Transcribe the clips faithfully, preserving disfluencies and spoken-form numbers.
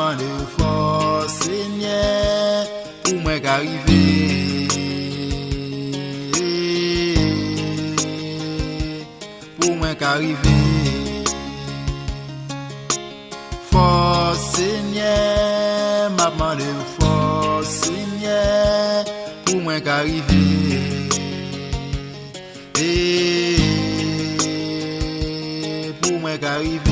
Mande w fòs, Senyè, pou mwen ka rive. Pou mwen ka rive. Fòs, Senyè, m ap mande w fòs, Senyè, pou mwen ka rive. E pou mwen ka rive.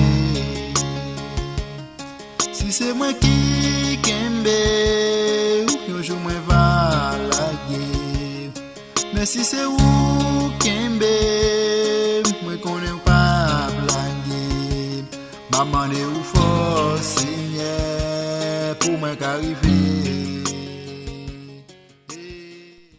Si se mwen ki kenbe w, yon jou mwen va lage. Men si se ou kenbe m, mwen konnen w p ap lage m. M ap mande w fòs, Senyè, pou mwen ka rive.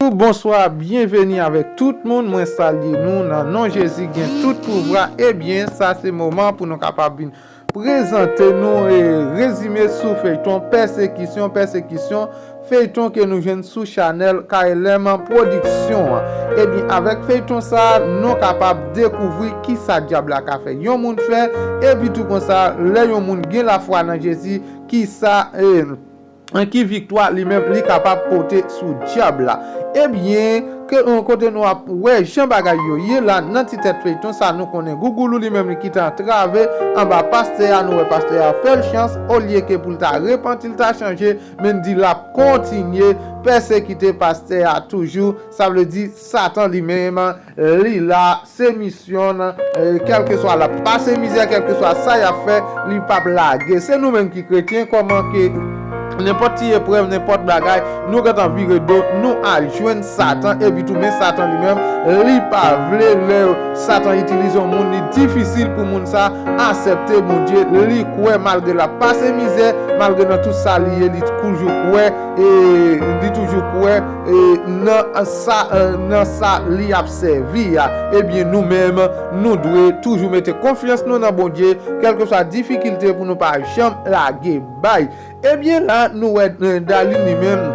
Bonswa, byenveni avèk tout moun. Mwen salye nou nan non Jezi gen tout pouvwa. Ebyen, sa se moman pou nou kapab vin prezante nou e rezime sou feyton Pèsekisyon, Pèsekisyon, feyton ke nou jwenn sou chanèl K L M Pwodiksyon an. Ebyen, avèk feyton sa, nou kapab dekouvri kisa dyab la ka fè yon moun fè, epi tou konsa, lè yon moun gen lafwa nan Jezi, kisa, e, ki viktwa li menm li kapab pote sou dyab la. Ebyen, ke, kote nou ap wè jan bagay yo ye la, nan ti tèt feyton sa, nou konnen Gougoulou li menm li kite antrave anba pastè a, nou wè pastè a fè l chans, olye ke pou l ta repanti, l ta chanje, men l di l ap kontinye pèsekite pastè a toujou. Sa vle di Satan li menm, li la, se misyon l, e, kèlkeswa l ap pase mizè, kèlkeswa sa y ap fè, li p ap lage. Se nou menm ki kretyen, kòman ke nenpòt ti eprèv, nenpòt bagay, nou gentan vire do, nou al jwenn Satan, epi tou men Satan li menm, li pa vle lè Satan itilize yon moun, li difisil pou moun sa aksepte Bondye, li kwè malgre l ap pase mizè, malgre nan tout sa li ye, li toujou kwè, e li toujou kwè, e nan sa, e, nan sa li ap sèvi a. Ebyen, nou menm, nou dwe toujou mete konfyans nou nan Bondye, kèlkeswa difikilte pou nou pa janm lage bay. Ebyen, la, nou wè, e, Darline li menm,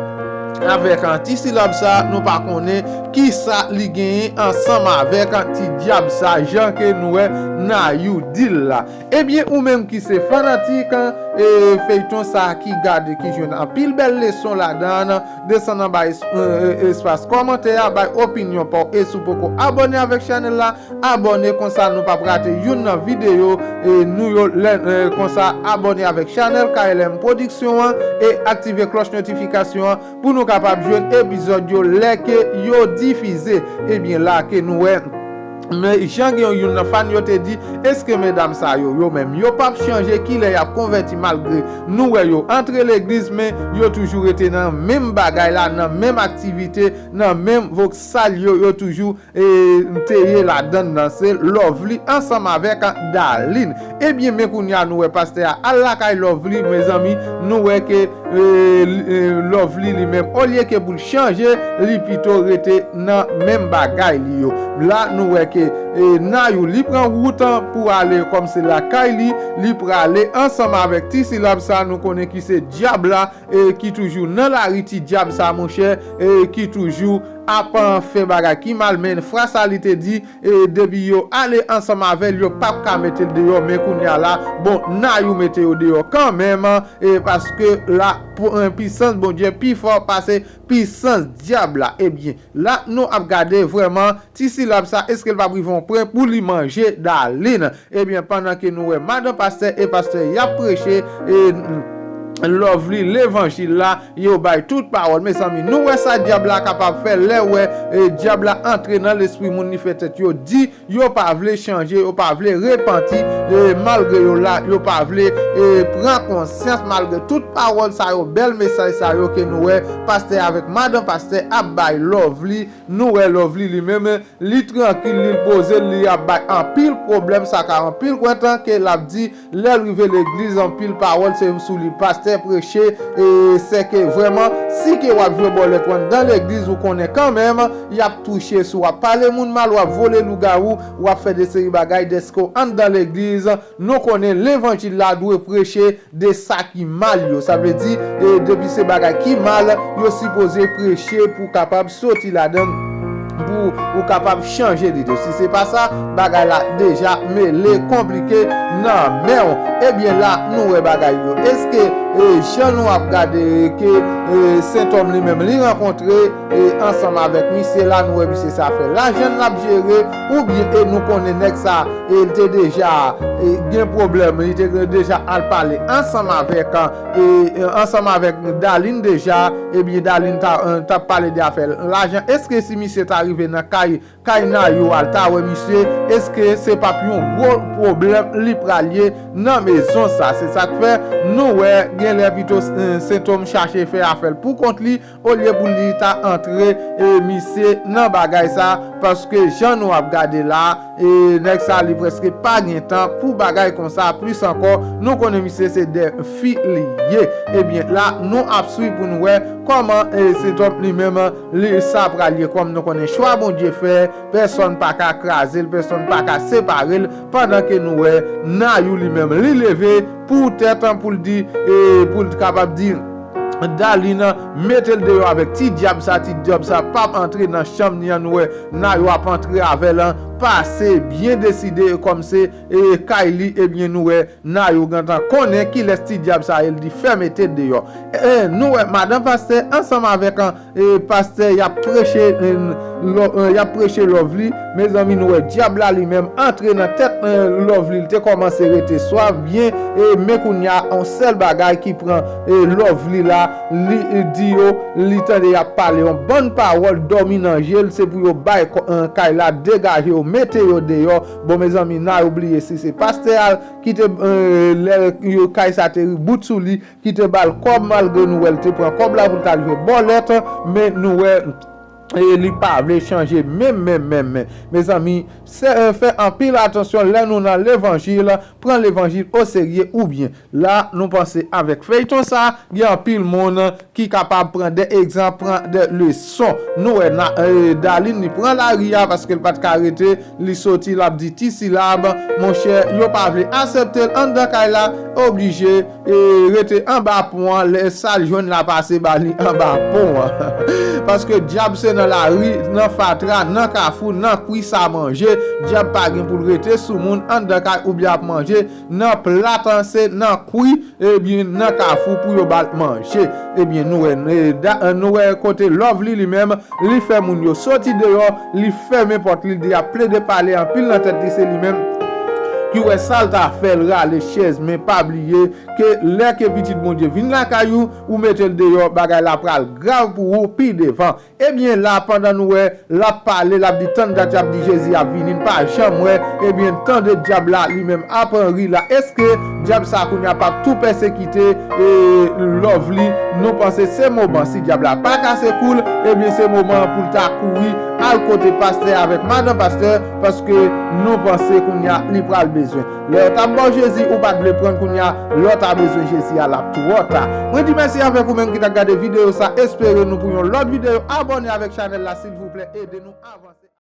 avèk, e, ti silab sa, nou pa konnen kisa li genyen ansanm avèk, e, ti dyab sa, jan ke nou wè Nayou di l la. Ebyen, ou menm ki se fanatik, e, feyton sa, ki gade, ki jwenn anpil bèl leson ladan, desann anba es-, e, e, espas kòmantè a, bay opinyon pa w. E si w poko abòne avèk chanèl la, abòne, konsa nou p ap rate youn nan videyo, e, nou yo. Lè, e, konsa, abòne avèk chanèl K L M Pwodiksyon an e aktive klòch notifikasyon an pou nou kapab jwenn epizòd yo lè ke yo difize. Ebyen, la ke nou wè, men jan gen youn nan fan yo te di, èske medam sa yo, yo menm, yo p ap chanje, kilè y ap konvèti malgre nou wè yo antre legliz, men yo toujou rete nan menm bagay la, nan menm aktivite, nan menm voksal yo, yo toujou, e, te ye ladan nan, se Lovely ansanm avèk Darline. Ebyen, men kounye a nou wè pastè a al lakay Lovely, mezanmi, nou wè ke, e, li, e, Lovely li menm, olye ke pou l chanje, li pito rete nan menm bagay li yo. La, nou wè ke, e, Nayou li pran wout an pou ale kòm se lakay li, li prale ansanm avèk ti silab sa, nou konnen ki se dyab la, e, ki toujou nan lari ti dyab sa, monchè, e, ki toujou ap, e, fè bagay ki mal, men fwa sa li te di, e, depi yo ale ansanm avè l, yo p ap ka mete l deyò, men kounye a la, bon, Nayou mete yo deyò kanmenm, e, paske la, pou, e, pisans Bondye pi fò pase pisans dyab la. Ebyen, la, nou ap gade vrèman ti silab sa, èske l p ap rive yon pwen pou li manje Darline? Ebyen, pandan ke nou wè madan pastè e pastè y ap preche, e, Lovely levanjil la, yo bay tout pawòl. Mezanmi, nou wè sa dyab la kapab fè lè wè, e, dyab la antre nan lespri moun, li fè tèt yo di, yo pa vle chanje, yo pa vle repanti, e, malgre yo la, yo pa vle, e, pran konsyans malgre tout pawòl sa yo, bèl mesaj sa yo ke nou wè pastè avèk madan pastè ap bay Lovely. Nou wè Lovely li menm, li trankil, li poze l, li ap bay anpil pwoblèm, sa ka anpil kwentan ke l ap di, lè l rive legliz, anpil pawòl se sou li. Pastè preche, e sèke vrèman, si ke w ap jwe bòlèt ou anndan legliz, ou konnen kanmenm, y ap touche. Si w ap pale moun mal, w ap vole lougawou, w ap fè de seri bagay dèske w anndan legliz, nou konnen levanjil la dwe preche de sa ki mal yo. Sa vle di, e, depi se bagay ki mal, yo sipoze preche pou kapab soti ladan l. pou ou kapab chanje lide w. Si se pa sa, bagay la deja mele, konplike nan men w. Ebyen la, nou wè bagay yo. Èske, e, jan nou ap gade ke, e, sentòm li menm li rankontre, e, ansanm avèk misye la, nou wè misye sa fè lajan l ap jere, oubyen, e, nou konnen nèg sa, e, l te deja, e, gen pwoblèm, li te deja al pale ansanm avèk, e, ansanm avèk Darline deja, ebyen Darline ta, e, t ap pale de afè lajan. Èske si misye ta rive nan kay, kay Nayou a, l ta wè misye, èske se p ap yon gwo pwoblèm li pral ye nan mezon sa? Se sa k fè nou wè genlè pito, e, sentòm chache fè afè l pou kont li, olye pou li ta antre, e, misye nan bagay sa, paske jan nou ap gade la, e, nèg sa li prèske pa gen tan pou bagay konsa, plis ankò, nou konnen misye se de fi li ye. Ebyen, la, nou ap swiv pou nou wè kòman, e, sentòm li menm, li sa pral ye, kòm nou konnen chwa Bondye fè, pèsonn pa ka kraze l, pèsonn pa ka separe l, pandan ke nou wè Nayou li menm, li leve pou tèt an, pou l di, e, pou l kapab di, Darline, mete l deyò avèk ti dyab sa, ti dyab sa p ap antre nan chanm ni an. Nou wè Nayou ap antre avè l, pase byen deside, kòm se, e, kay li, ebyen nou wè Nayou gentan konnen kilès ti dyab sa ye, l di fè mete l deyò. E, nou wè madanm pastè ansanm avèk, e, pastè, y ap preche, e, lò-, e, y ap preche Lovely. Mezanmi, nou wè dyab la li menm antre nan tèt, e, Lovely, li te kòmanse rete swav byen, e, men kounye a, yon sèl bagay ki pran, e, Lovely la, li, e, di yo, li tande y ap pale yon bann pawòl, dòmi nan je l, se pou yo bay kò-, e, kay la, degaje yo, mete yo deyò. Bon, mezanmi, Nayou bliye si se pastè a ki te, e, lè yo kay sa te reboot sou li, ki te ba l kòb, malgre nou wè l te pran kòb la pou l t al jwe bòlèt, men nou wè, e, li pa vle chanje menm, menm, menm, menm. Mezanmi, se, e, fè anpil atansyon lè nou nan levanjil, pran levanjil oserye oubyen. La, nou panse avèk feyton sa, gen anpil moun ki kapab pran de egzanp, pran de leson. Nou wè, na, e, Darline, li pran lari a paske l pa t ka rete, li soti, l ap di ti silab. Monchè, yo pa vle aksepte l anndan kay la, oblije, e, rete anba pon an, lè sa l jwenn la pase ba li anba pon an. Paske dyab se nan lari, nan fatra, nan kafou, nan kwi sa manje. Dyab pa gen pou l rete sou moun anndan kay oubyen ap manje nan plat an, se nan kwi, ebyen, nan kafou pou yo ba l manje. Ebyen, nou wè, e, da-, nou wè kote Lovely li menm, li fè moun yo soti deyò, li fèmen pòt li, li ap plede pale anpil nan tèt li, se li menm ki wè sa l ta fè, l rale chèz, men pa bliye ke lè ke pitit Bondye vin lakay ou, ou mete l deyò, bagay la pral grav pou ou pi devan. Ebyen, la, pandan nou wè l ap pale, l ap di, tann dat y ap di Jezi ap vini, n pa janm wè, ebyen, tande dyab la, li menm, ap ri la. Èske dyab sa kounye a p ap tou pèsekite, e, Lovely? Nou panse se moman, si dyab la pa kase kou l, ebyen, se moman pou l ta kouri al kote pastè avèk madanm pastè, paske nou panse kounye a li pral bezwen. Lè yo t ap ba w Jezi, ou pa t vle pran l, kounye a, lè w ta bezwen Jezi a, l ap twò ta. Mwen di mèsi avèk ou menm ki t ap gade videyo sa, espere nou pou yon lòt videyo. Abòne avèk chanèl la, silvouplè, ede nou avanse.